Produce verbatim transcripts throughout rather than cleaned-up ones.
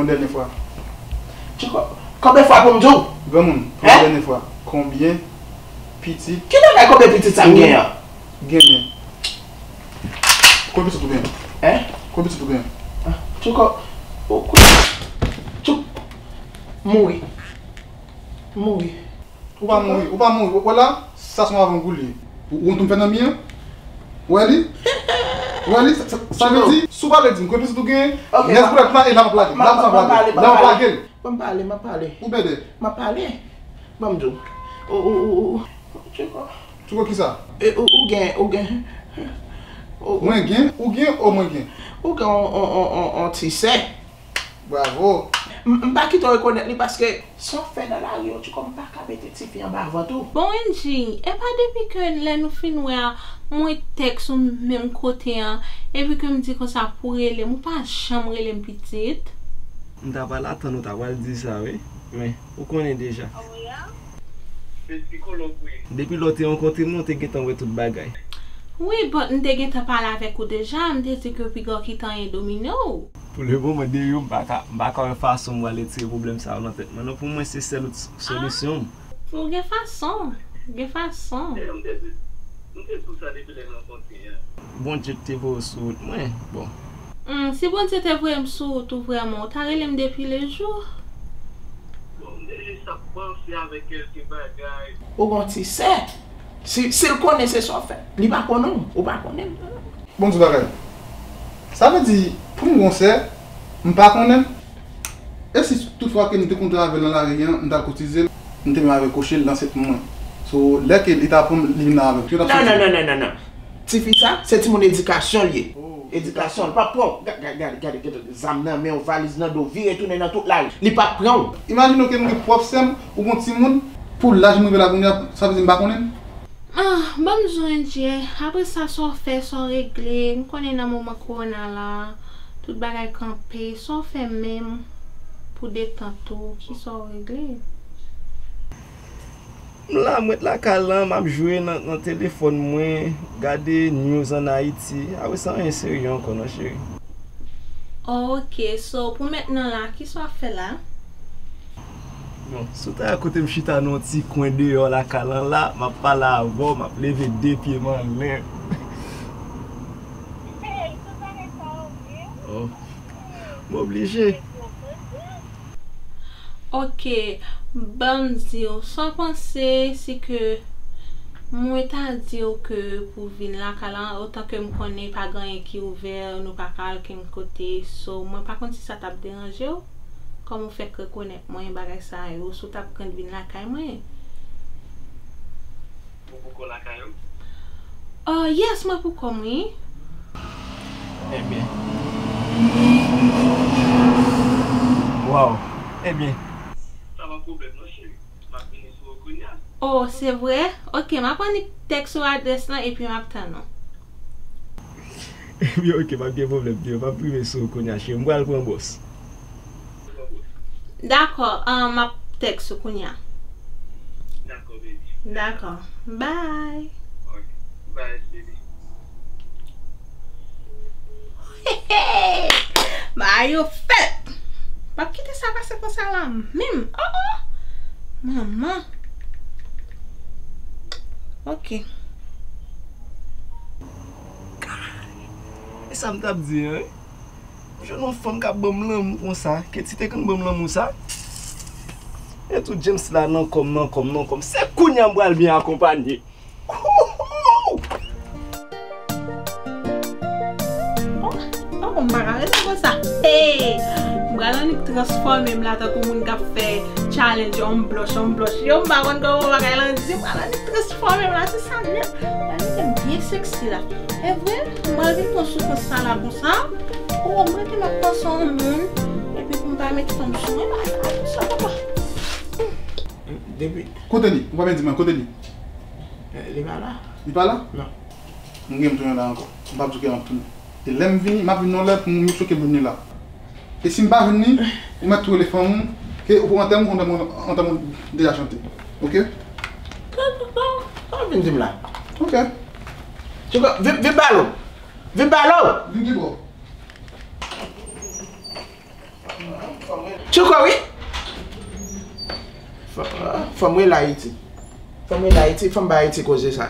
Dènye fwa. Tchiko, konbyen fwa pou m di w? Granmoun, pou yon dènye fwa. Konbyen pitit? Ki bagay konbyen pitit sa m genyen an? Genyen. Konbyen pitit ou genyen? Hein? Konbyen pitit ou genyen? Ah, Tchiko, ou kou-, Tchou-, mouri. Mouri. Ou pa mouri, ou pa mouri. Wè la, sa se yon avangou li ye. Ou, ou konn tou m fè nan mi an? Ou wè li? Ou wè li? Sa, sa, sa vle di, si w pa vle di m konbyen pitit ou genyen, nèg pou lòt la, e la m ap lage. La m ap lage. La m ap lage l. Ban m pale, m ap pale. Ou bèdè. M ap pale. Ban m di w. Ou, ou, ou, ou, Tchiko. Tchiko kisa? E, ou, ou gen, ou gen. Ou, ou, mwen gen? Ou gen? O mwen gen? Ou gen on, on, on, on, on ti sè. Bravo. M, m pa kite w rekonèt li paske sa w fè nan lari yo, Tchiko, m pa ka mete tifi anba vant ou. Bon, Angie, e pa depi ke lè nou fin wè a, mwen tèks ou menm kote an, epi ke m di konsa pou rele m, ou pa janm rele m pitit. M ta pral atann ou ta pral di sa, wi. Men, ou konnen deja. Anmwey a? Se sikològ ou ye. Depi lè w te rankontre m, nou te gentan wè tout bagay. Wi, but m te gentan pale avèk ou deja, m te di ke piga w kite anyen domine w. Pou le moman, de yo, m pa ka, m pa ka wè fason m pral retire pwoblèm sa yo nan tèt mwen non. Pou mwen, se sèl s-, solisyon m. Ou gen fason, gen fason. Dayè, m te di, m te di w sa depi lè n rankontre a. Bondye te voye w sou wout mwen, bon. Hmm, si Bondye te voye m sou wout ou vrèman, ou ta rele m depi lejou? Bon, m te jis ap panse avèk kèlke bagay. Ou gon ti sè. Si, si l konnen se sa w fè, li pa konnen w, ou pa konnen l. Bon, m di w bagay. Sa vle di, pou m gon sè, m pa konnen l? E si toutfwa ke m te kontre avè l nan lari an, m t al kotize l, m te menm avè koche l nan sèt mwen. So, lè ke li ta pran m, li vin la avè m. Ki yo t ap soti? Non, non, non, non, non, non. Tifi sa, se timoun edikasyon l ye. Oh. Edikasyon, l p ap pran w. Ga-, ga-, gade, gade, gade, zam nan men w, valiz nan do, vire tounen nan tout lari. Li p ap pran w. Imajine w ke m gen pwòp sè m, ou gon timoun, pou laj m rive la kounye a, sa vle di m pa konnen l? Ah, ban m di w, Angie, apre sa, sa w fè, sa w regle, m konnen nan moman kowona la, tout bagay kanpe, sa w fè menm pou detant ou, kisa w regle? M la, m ret lakay la, m ap jwe nan, nan telefòn mwen, gade news ann Ayiti. Apre sa, anyen serye ankò non, cheri. Oh, ok. So, pou mentnan la, kisa w ap fè la? Bon, si w ta wè kote m chita nan yon ti kwen deyò lakay lan la, m ap pale avè w, m ap leve de pye m anlè. Hey, tout bagay sa yo vre? Oh, m oblije. Ok, ban m di w, sa w panse si ke mwen ta di w ke pou vin lakay lan, otan ke m konnen pa gen anyen ki ouvè, nou pa ka al kenn kote, so mwen pa konn si sa t ap deranje w, kòm ou fèk rekonèt mwen, bagay sa yo, si w t ap kont vin lakay mwen. Ou pou kò lakay ou? Oh, yes, mwen pou kò m, wi. Ebyen. Waw. Ebyen. Sa pa pwoblèm non, cheri. M ap vini sou ou kounye a. Oh, se vre? Ok, m ap annik tèks ou adrès lan epi m ap tann ou. Ebyen, ok, pa gen pwoblèm, Teo. M ap rive sou ou kounye a, cheri. M pral pran bòs. Dakò, ahn, m ap tèks ou kounye a. Dakò, baby. Dakò. Bye. Ok. Bye, baby. Bagay yo fèt. M p ap kite sa pase konsa la menm. Oh, oh. Manman. Ok. E sa m t ap di an, wi. M jwenn yon fanm k ap ban m lanmou konsa. Katie te konn ban m lanmou sa. E tou James la nan kò m, nan kò m, nan kò m. Se kounye a m pral byen akonpanye. Oh, oh, m pa ka rete konsa. Hey! M pral annik transfòme m la tankou moun k ap fè challenge on blush, on blush. Yo, m pa konn kòman bagay lan di, m pral annik transfòme m la, se sa nèt. Pral mete m byen sexy la. E vre, m pral vin pran soufrans sa la konsa. Oh, mwen te m ap panse yon moun, epi pou m pa met fanm sou mwen, bagay sa konsa, papa. Depi. Kote li? Ou pa byen di mwen, kote li? Eh, li pa la. Li pa la? Non. M gen m tounen la ankò. M p ap di w ke m ap tounen. E lè m vini, m ap vin yon lè pou m make sure ke m vini la. E si m pa vini, ou mèt tou rele fanm ou, ke ou pou antèm ou, antèm ou, antèm ou deja chante. Ok? Sa w vin di m la? Ok. Vin, vin balo! Vin balo! Vin ki bò? Fò m rele Ayiti. Fò m rele Ayiti, fò m bay Ayiti koze sa.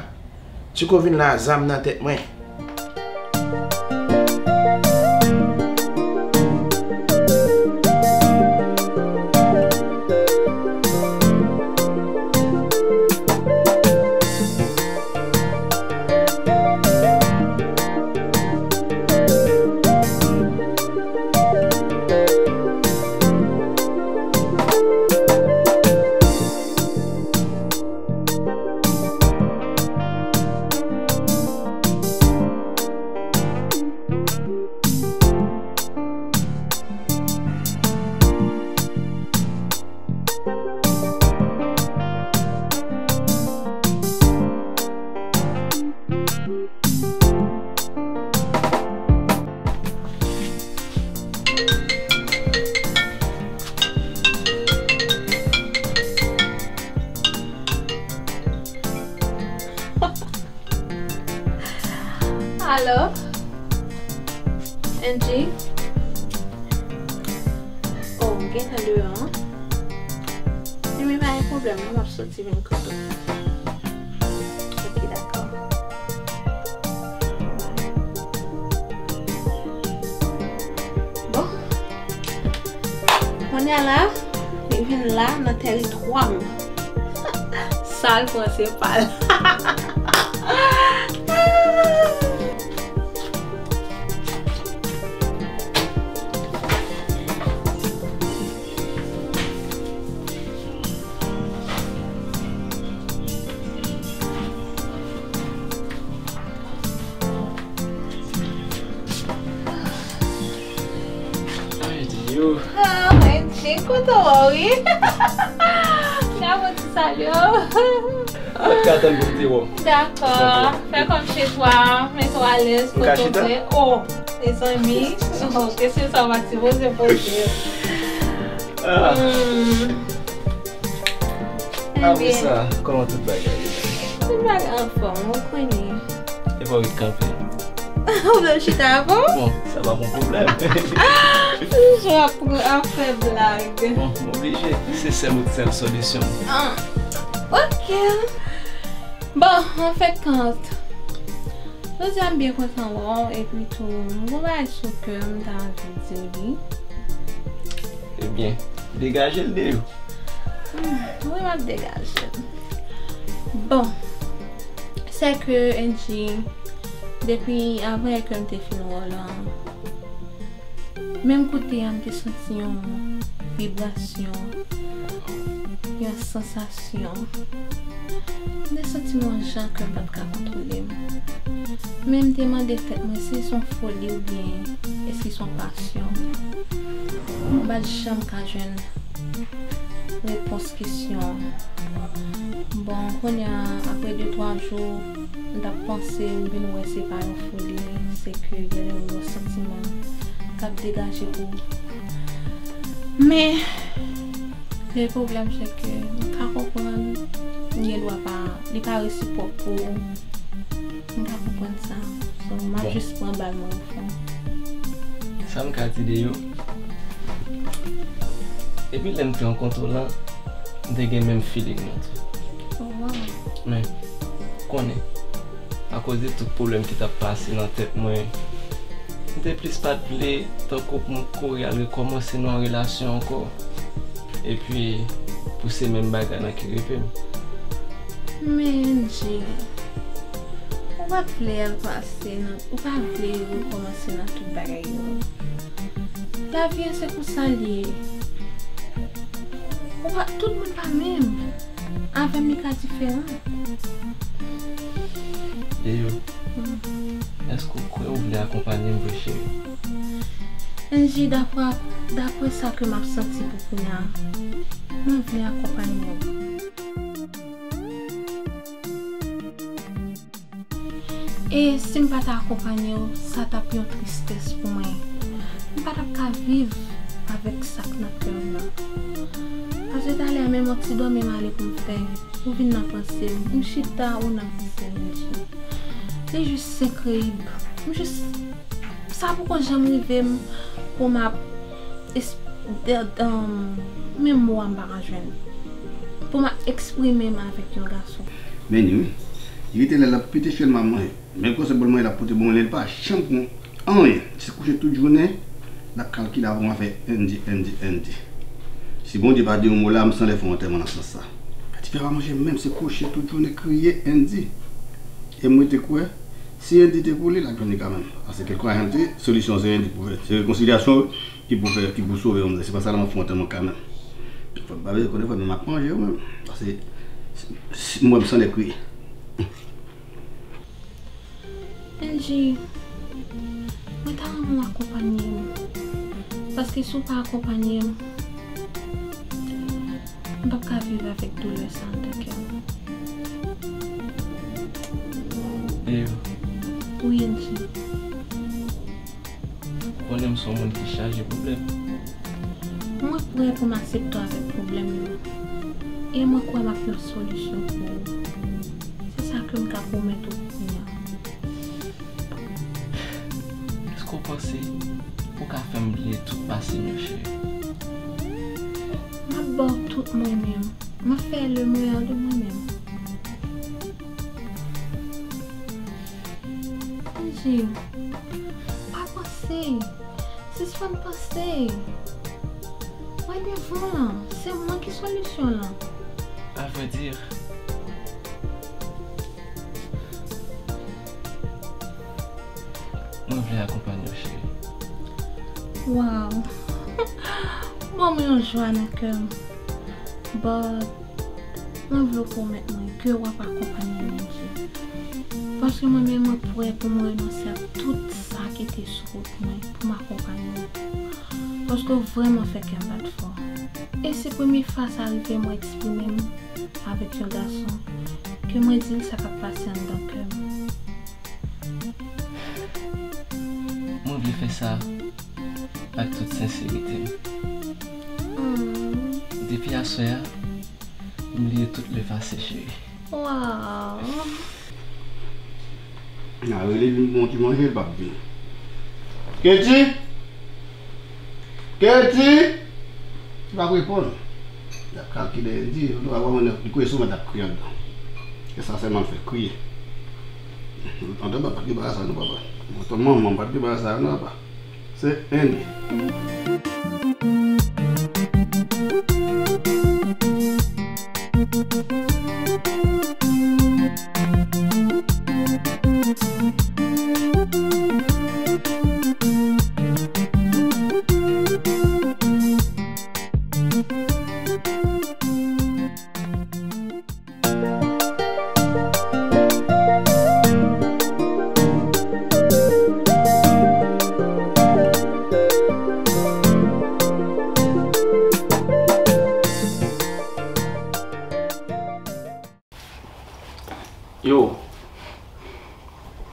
Tchiko vin la, zam nan tèt mwen. Alo? Angie? Oh, m gentan deyò an. Ebyen, pa gen pwoblèm, non, m ap soti vin kote w. Ok, dakò. Bon. Kounye a la, li vin la nan tèritwa m. Sa l pran se pa l. Ay, Diyo. Ah, mwen te kontan wè w, wi. Gade ti salye w. Mwen ka tann pou m te wè w. Dakò. Fè kòm chez toi, mete w alèz, poze w. Oh, mezanmi. Oh, kesyon sa w pa t sipoze poze. Ah. Hmm. Apre sa, kòman tout bagay ye? Tout bagay anfòm, ou konnen. E pa w ki kanpe? Ou vle m chita avè w? Bon, sa pa bon pwoblèm. Toujou ap, ap fè blag. Bon, m oblije. Se sèl ou, sèl solisyon. Ah, ok. Bon, anfèt, kan, jodi a m byen kontan wè w, epi tou, m gon bagay sou kè m, m ta anvi di w li. Ebyen, degaje l de yo. Hmm, wi, m ap degaje l. Bon, sè ke, Angie, depi avan yè ke m te fin wè w lan, menm kote a, m te santi yon vibrasyon, yon sansasyon. M te santi m yon jan ke m pa t ka kontwole m. Men m te mande tèt mwen si se yon foli oubyen èske se yon pasyon. M pa t janm ka jwenn repons kesyon an. Bon, kounye a, apre de twa jou, m t ap panse, m vin wè se pa yon foli, se ke gen yon santiman k ap degaje pou ou. Men, le pwoblèm, se ke m ka konprann, m gen dwa pa, li pa resipwòk pou ou. M ka konprann sa. So, m ap jis pran bal mwen o fon. Sa m ka di de yo? Epi lè m te rankontre w lan, m te gen menm feeling nan tou. Oh, wow. Men, konnen, akoz de tout pwoblèm ki t ap pase nan tèt mwen, m te plis pa t vle tankou pou m kouri al rekòmanse nan yon relasyon ankò. Epi, pou se menm bagay lan ki rive m. Men, Jay, ou pa t vle al pase nan, ou pa vle rekòmanse nan tout bagay yo. Lavi an se konsa l ye. Ou pa, tout moun pa menm. Avè m, li ka diferan. Eyo, èske w kwè ou vle akonpanye m vre, cheri? Angie, daprè, daprè sa ke m ap santi pou kounye a, mwen vle akonpanye w. E si m pa ta akonpanye w, sa t ap yon tristès pou mwen. M pa t ap ka viv avèk sa k nan kè m nan. Paske talè a, menm yon ti dòmi m ale pou m fè, ou vin nan panse m. M chita, ou nan panse m, Angie. Li jis enkreyib. M jis, sa poko janm rive m pou m ap es-, de, de, menm mo a m pa ka jwenn. M Pou m ap eksprime m avèk yon gason. Men ni wi. Li rete la, l ap pete fyèl m ap manje. Men konsèy bòl manje l ap pote ban mwen, li pa janm pran anyen. Se kouche tout jounen, l ap kalkile avè m afè Andy, Andy, Andy. Si Bondye pa di yon mo la, m sanlè fè yon antèman nan sans sa. Ti fè pa manje menm, se kouche tout jounen, kriye, Andy. E m rete kwè, si Andy te pou li, l ap jwenn li kanmenm. Paske kèlkeswa jan l te ye, solisyon se Andy pou fè. Se rekonsilyasyon ki pou fè, ki pou sove yon moun. Se pa sa la m ap fè yon tèlman kanmenm. Fò m pa bezwen konnen, fò m ap manje yo menm. Paske si, si, mwen m sanlè kriye. Angie, mwen ta renmen w akonpanye m. Paske si w pa akonpanye m, m p ap ka viv avèk doulè sa anndan kè m. Eve. Wi, Angie. Ou konnen m se yon moun ki chaje pwoblèm. Mwen prè pou m aksepte w avèk pwoblèm yo. E mwen kwè m ap yon solisyon pou ou. Se sa ke m ka pwomèt ou kounye a. Èske w panse ou ka fè m bliye tout pase m yo, cheri? M ap ba w tout mwen menm. M ap fè le meilleur de mwen menm. Angie, pa panse. Sispann panse. Wè devan w lan, se mwen ki solisyon w lan. Avrèdi, mwen vle akonpanye w, cheri. Waw. Ban mwen yon jwa nan kè m. But, mwen vle w pwomèt mwen ke w ap akonpanye m, Angie. Paske mwen menm, mwen prè pou mwen renonse ak tout sa ki te sou wout mwen pou m akonpanye w. Paske w vrèman fè kè m bat fò. E se premye fwa sa rive mwen eksprime m avèk yon gason, ke mwen di l sa k ap pase anndan kè m. Mwen vle fè sa ak tout senserite m. Hmm. Depi aswè a, m bliye tout lefase, cheri. Waw. N a rele vin pou yon ti manje, l p ap vin. Keti! Keti! Li p ap reponn. L ap kalkile, li di, nou ap wè mwen, li kouye sou mwen, t ap kriye anndan. E sa sèlman l fè, kriye. Antan, papa, pa t gen bagay sa non, papa. Antan, manman, pa t gen bagay sa non, papa. Se Andy. Yo,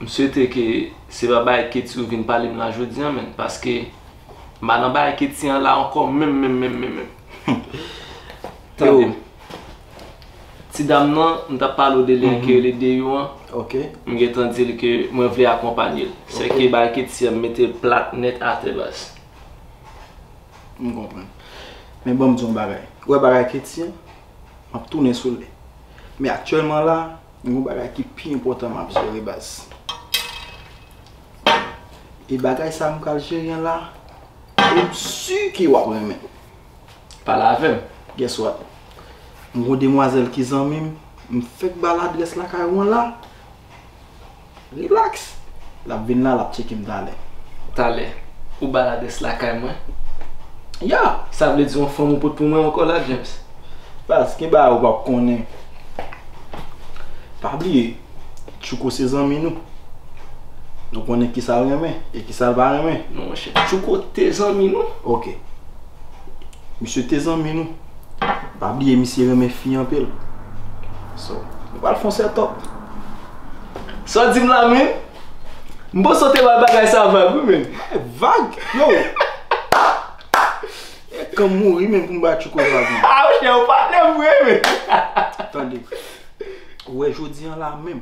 m swete ke se pa bagay Keti ou vin pale m la jodi a, menn, paske m pa nan bagay Keti an la ankò, menm, menm, menm, menm, menm. Tande m. Ti dam nan, m t ap pale w de li an ke yo rele Deyou an. Ok. M gentan di l ke mwen vle akonpanye l. Se ke bagay Keti an, m mete l plat nèt atè, baz. M konprann. Men ban m di w yon bagay. Ou wè bagay Keti an? M ap tounen sou li. Men aktyèlman la, gen yon bagay ki pi enpòtan m ap jere, baz. E bagay sa m pral jere an la, e m si ke w ap renmen. Pale avè m. Guess what? M gon demwazèl ki zanmi m, m fèk ba l adrès lakay ou an la. Relax. L ap vin la, l ap tcheke m talè. Talè. Ou ba l adrès lakay mwen? Ya. Sa vle di yon fanm ou pot pou mwen ankò la, James? Baz, gen bagay ou p ap konnen. Pa bliye, Tchouko se zanmi nou. Nou konnen kisa l renmen e kisa l pa renmen. Non, monchè, Tchouko te zanmi nou. Ok. Misye te zanmi nou. Pa bliye, misye renmen fi anpil. So, nou pral fè yon set up. Sa w di m la menm? M panse w te bay bagay sa vag, wi, menn. Vag? Yo! E kan m mouri menm pou m bay Tchouko vag, menn. Ah, monchè, ou pale vre, menn. Tande. Ou wè jodi an la menm,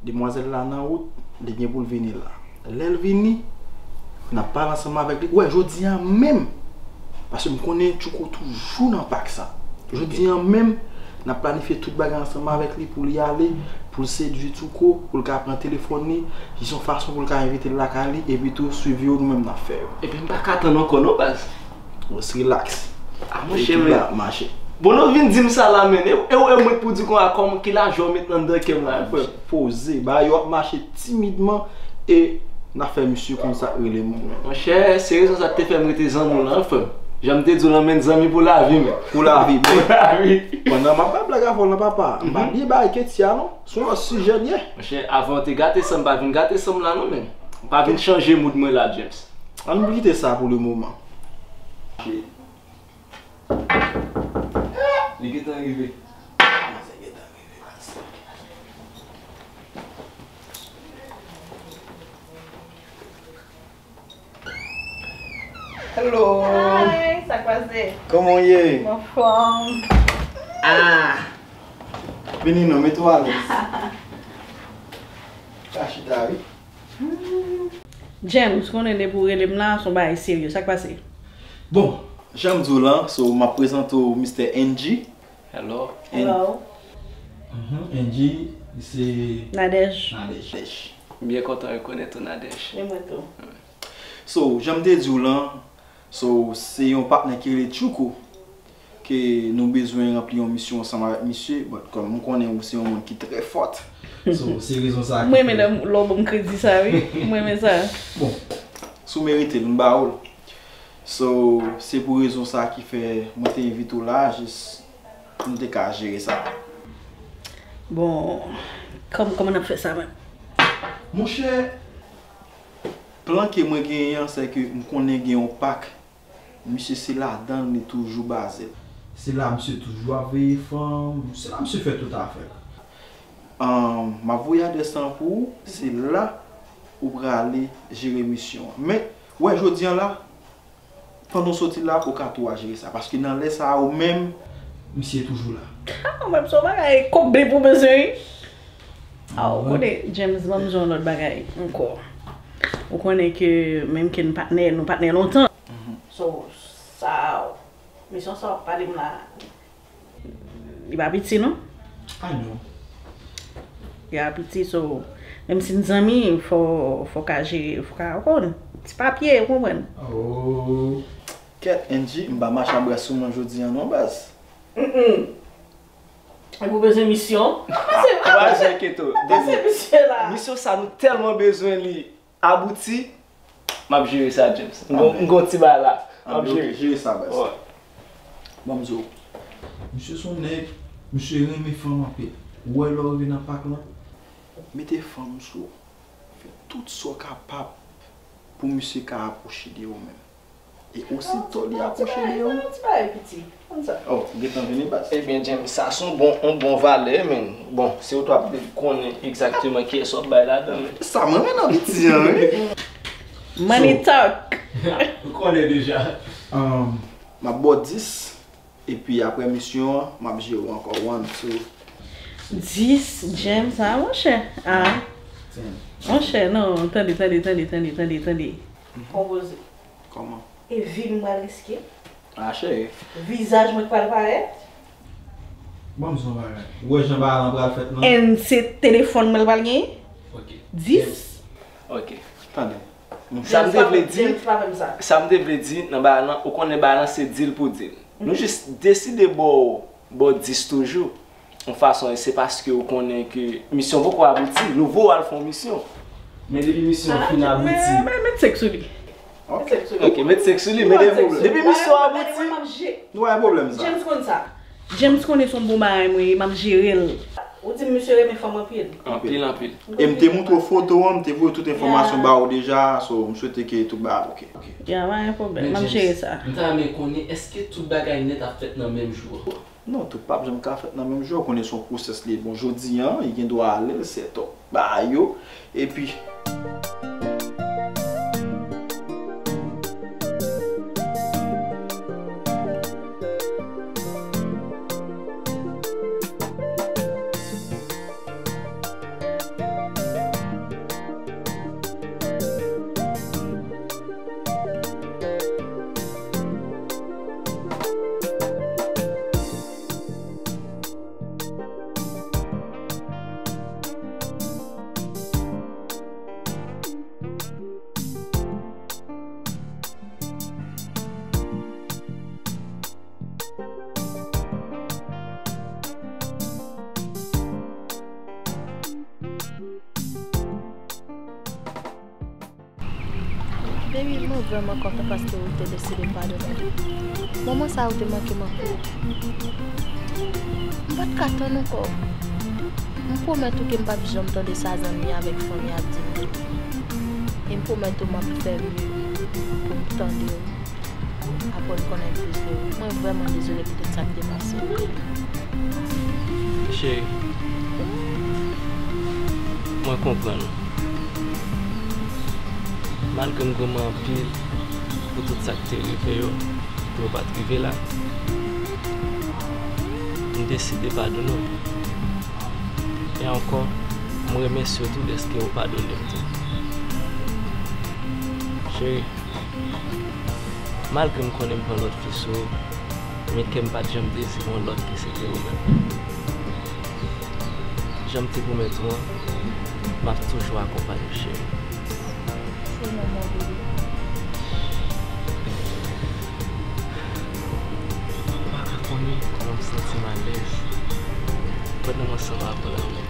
demwazèl la nan wout, li gen pou l vini la. Lè l vini, n ap pale ansanm avèk li. Ou wè, jodi an menm, paske m konnen Tchouko toujou nan pak sa. Jodi an menm, N ap planifye tout bagay ansanm avèk li pou li ale, pou l sedui Tchouko, pou l ka pran telefòn li, jis yon fason pou l ka envite l lakay li, epi tou swivi yo nou menm n ap fè yo. Epi m pa ka tann ankò non baz. Bòs, rilaks. A monchè, men. Ekip la ap mache. Bon, nou vin di m sa la, men. E, e, e mwen k pou di konsa, kòman, ki lajwa w met nan dèyè m la, frè m? Poze, bagay yo ap mache timidman e n ap fè misye konn sa k rele moun, men. Monchè, se rezon sa k te fè m rete zanmi w lan, frè m. Jan m te di w lan, men, zanmi pou lavi, men. Pou lavi, men. Pou lavi. Pandan m ap bay blag avè w lan, papa, m pa bliye bagay Ketia, non. Se yon lòt sijè l ye. Monchè, avan w te gate san m, pa vin gate san m la, non, men. Pa vin chanje mood mwen la, James. Ann kite sa pou le moman. Li gentan rive. Manzè gentan rive, manzè. Hello. Hi, sa k pase? Kòman w ye? Anfòm. Ah! Vini non, mete w alèz. Ka chita, wi. James, konnen depi w rele m la, se yon bagay serye. Sa k pase? Bon, jan m di w lan, so, m ap prezante w mistè Angie. Hello. Hello. Mhm, Angie, li se Nadège. Nadège. M byen kontan rekonèt ou, Nadège. E mwen tou. So, jan m te di w lan, so, se yon patnè ki rele Tchouko ke nou bezwen ranpli yon misyon ansanm avèk misye, but kòm m konnen ou se yon moun ki trè fòt, so, se rezon sa ki fè. M renmen lè, lè w ban m kredi sa, wi. M renmen sa. Bon, si w merite l, m ba w l. So, se pou rezon sa ki fè mwen te envite w la, jis pou m te ka jere sa. Bon, kòm, kòman n ap fè sa menm? Monchè, plan ke mwen genyen an, se ke m konnen gen yon pak. Misye se ladan l li toujou baze l. Se la misye toujou ap veye fanm, se la misye fè tout afè l. Ahn, m ap voye adrès lan pou ou, se la ou prale jere misyon an. Men, wè, jodi an la, pandan w soti la, ou ka tou al jere sa. Paske nan lè sa a, ou menm, misye toujou la. Ah, ou menm se yon bagay konplè pou bezwen, wi. Ah, ou konnen, James, ban m di w yon lòt bagay ankò. Ou konnen ke menm ke n patnè, nou patnè lontan. So, sa, misyon sa w ap pale m la, li pa piti, non. I know. Li pa piti, so, menm si n zanmi, fò, fò ka jere, fò ka konn ti papye, ou konprann? Oh. Kèt, Angie, m pa mache a bra sou mwen jodi an, non, baz. Mm-mm. E pou bezwen misyon? Pase, pa bezwen enkyete w. Pase misye la. Misyon sa, nou tèlman bezwen li abouti, m ap jere sa, James. M gon, m gon ti bagay la. M ap jere. Jere sa, baz. Wè. Ban m di w. Misye se yon nèg, misye renmen fanm anpil. Ou wè lè w rive nan pak lan, mete fanm sou ou. Fè tout sa w kapab pou misye ka apwoche de ou menm. E osito li apwoche de ou. Ti bagay piti. Konn sa. Oh, ou gentan vini, baz. Ebyen, James, sa se yon bon, yon bon valè, men. Bon, se ou tou ap konnen egzakteman kiyès w ap bay ladan, men. Sa mwen renmen nan piti an, wi. Money talk. Ou konnen deja. Um, m ap ba w dis, epi apre misyon an, m ap jere w ankò. One, two. Dis, James, ah, monchè. Ah. Ten. Monchè, non, tande, tande, tande. Konpoze. Kòman? E vi m pral riske? Ah, cheri. Vizaj mwen k pral parèt? Ban m di w yon bagay. Ou wè jan bagay lan pral fèt lan? And se telefòn mwen l pral genyen? Ok. Dis? Ok. Tande. Sa m te vle di, sa m te vle di nan bagay lan, ou konnen bagay lan se deal pou deal. Nou jis deside ba w, ba w dis toujou. Yon fason, e se paske ou konnen ke misyon poko abouti, nou voye w al fè yon misyon. Men depi misyon an fin abouti. Men, men, met senk sou li. Ok. Met senk sou li. Ok, met senk sou li, men depi, depi misyon an abouti, nou pa gen pwoblèm sa. James konn sa. James konnen se yon bon bagay mwen ye, m ap jere l. Ou di m misye renmen fanm anpil. Anpil, anpil. E m te montre w foto an, m te voye tout enfòmasyon ba ou deja, so m swete ke tout bagay ok. Ok. Ya, pa gen pwoblèm, m ap jere sa. Men James, m ta renmen konnen, èske tout bagay nèt ap fèt nan menm jou an? Non, tout p ap janm ka fèt nan menm jou. Ou konnen se yon pwosès li ye. Bon, jodi an, li gen dwa ale, l set up bagay yo. Epi, Mwen vrèman kontan paske ou te deside padone m. Moman sa yo te manke m anpil. M pa t ka tann ankò. M pwomèt ou ke m p ap janm tande sa zanmi avèk fanmi ap di m de ou. E m pwomèt ou m ap fè mye pou m tande w, aprann konnen plis de ou. Mwen vrèman dezole pou tout sa k te pase. Cheri, mwen konprann ou. Malgre m goumen anpil pou tout sa k te rive yo, pou yo pa t rive la, m deside padone w. E ankò, m remèsye w tou dèske w padone m tou. Cheri, malgre m konnen m pran lòt fi sou ou, men kè m pa t janm dezire yon lòt ke se te ou menm. Jan m te pwomèt ou an, m ap toujou akonpanye w, cheri. Fo non, mon bebe. Ou pa ka konnen kòman m santi m alèz pandan m ansanm avè w la, men.